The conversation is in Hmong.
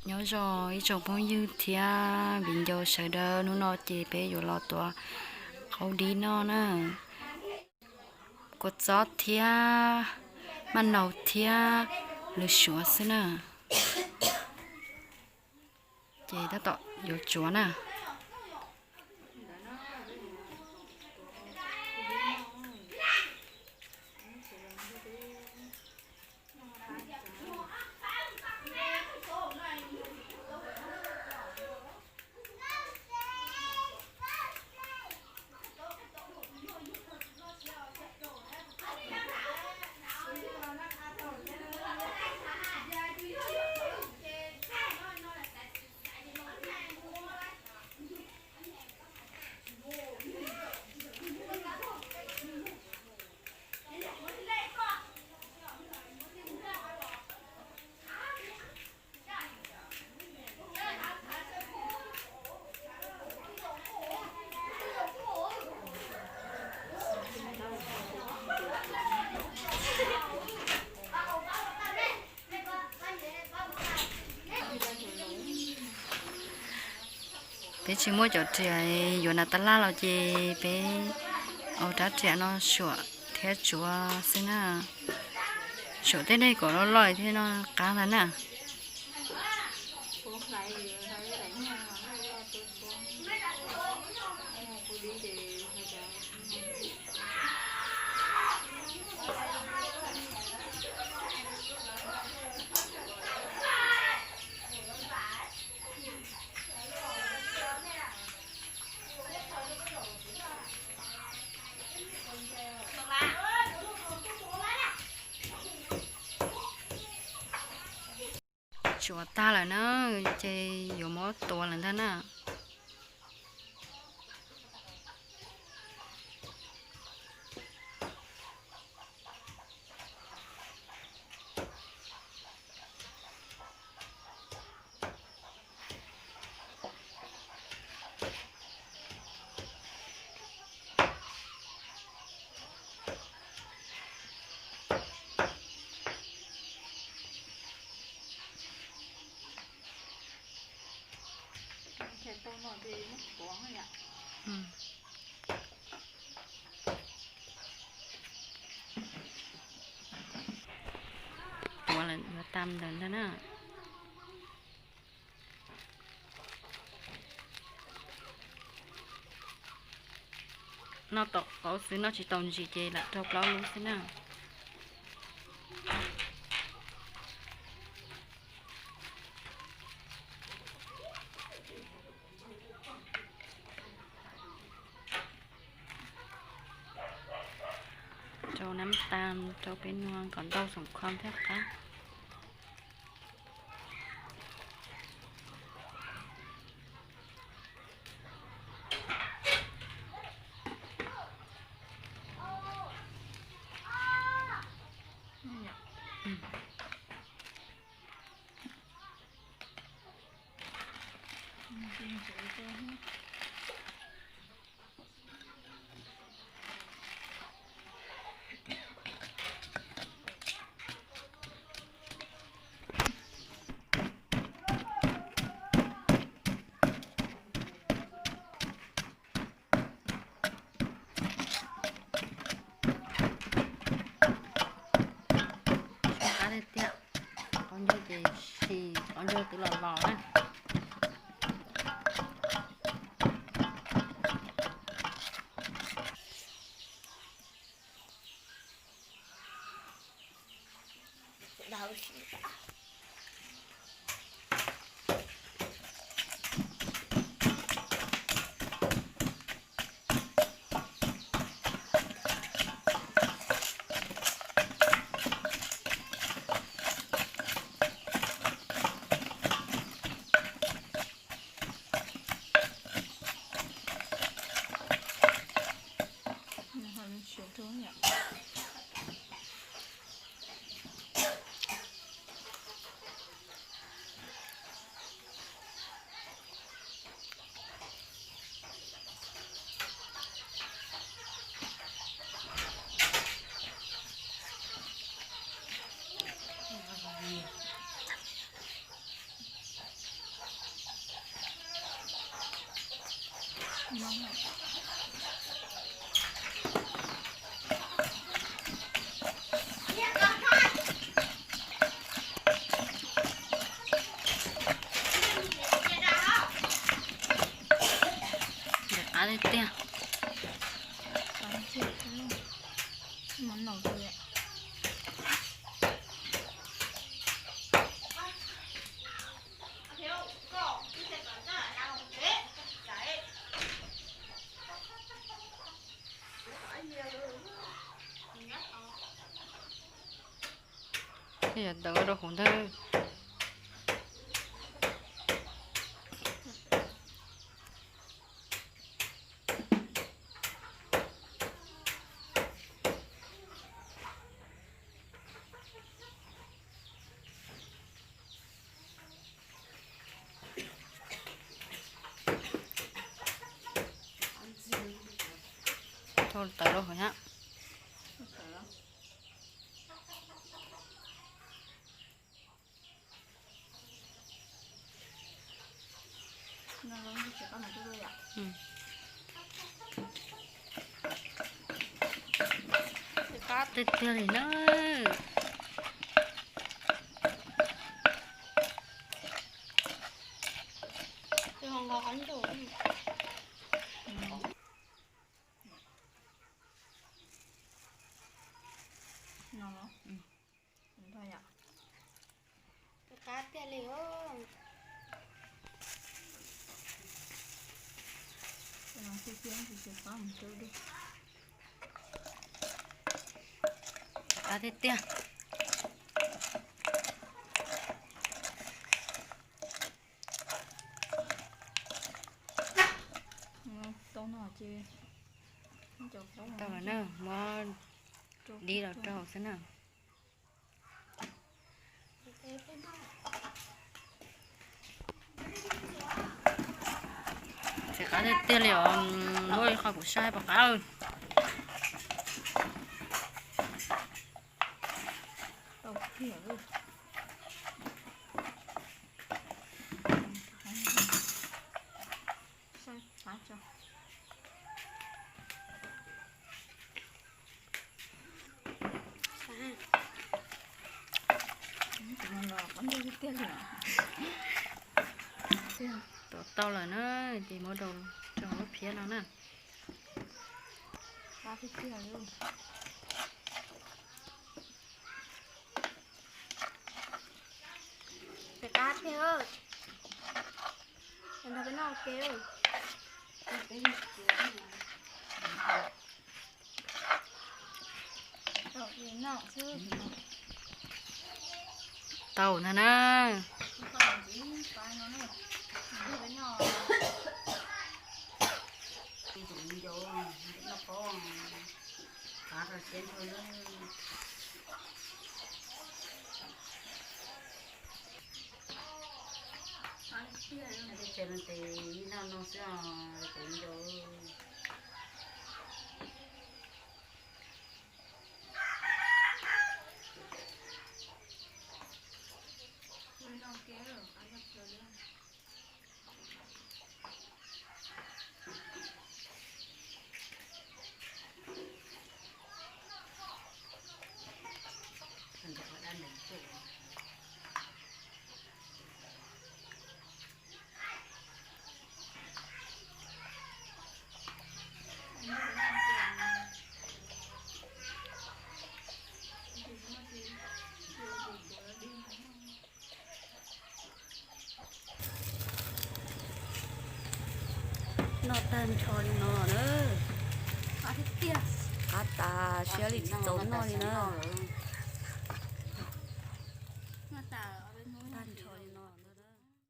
Nyob zoo ib tsoom phooj ywg thiab viv ncaus sawv daws, hnub no ces peb yuav los tuav qaub dib noj na. Kua txob thiab maj naus thiab lws suav xwb na. Ces tab tom yuav tsuav na. Peb tsis muaj cov riam yuav nas tas laj los ces peb ua rab riam no suam thiab tsuav xwb na. Suam tej dej kom loj loj thiab no qab ntag na. Tsuav tag lawm na, ces yuav muab tua lawm ntag na. Tuav lawm yuav tas ntawd ntag na. Noj tom qauv xwb, noj tsis tau ntsis ces lam rau plaub lub xwb na. Rau nab tas, rau peb nua kom ntau xoom kho thiab qab. Qab tiag tiag, qaub ncaug ces sis qaub ncaug twb los los na. Ntxim qab tiag tiag. Tej yam ntawd rau hauv ntag. Thau tawv rau hauv na. Ntxim qab tiag tiag li na. Ntxim qab tiag li os. Qab tiag tiag. Tau lawm na, muab dib los rau xwb na. Ntxim qab tiag tiag li os, muab ib qho kuv saib puas qab. Tuav tau lawm na, ces muab rau rau lub phiab no na. Ntxim qab tiag. Nrog peb noj ua ke. Tau ntag na. Teb chaws no ces ib noj no xwb os, kuv nco. Noj tag nrho li no na. Qab tas siab li tsis txaus noj li na.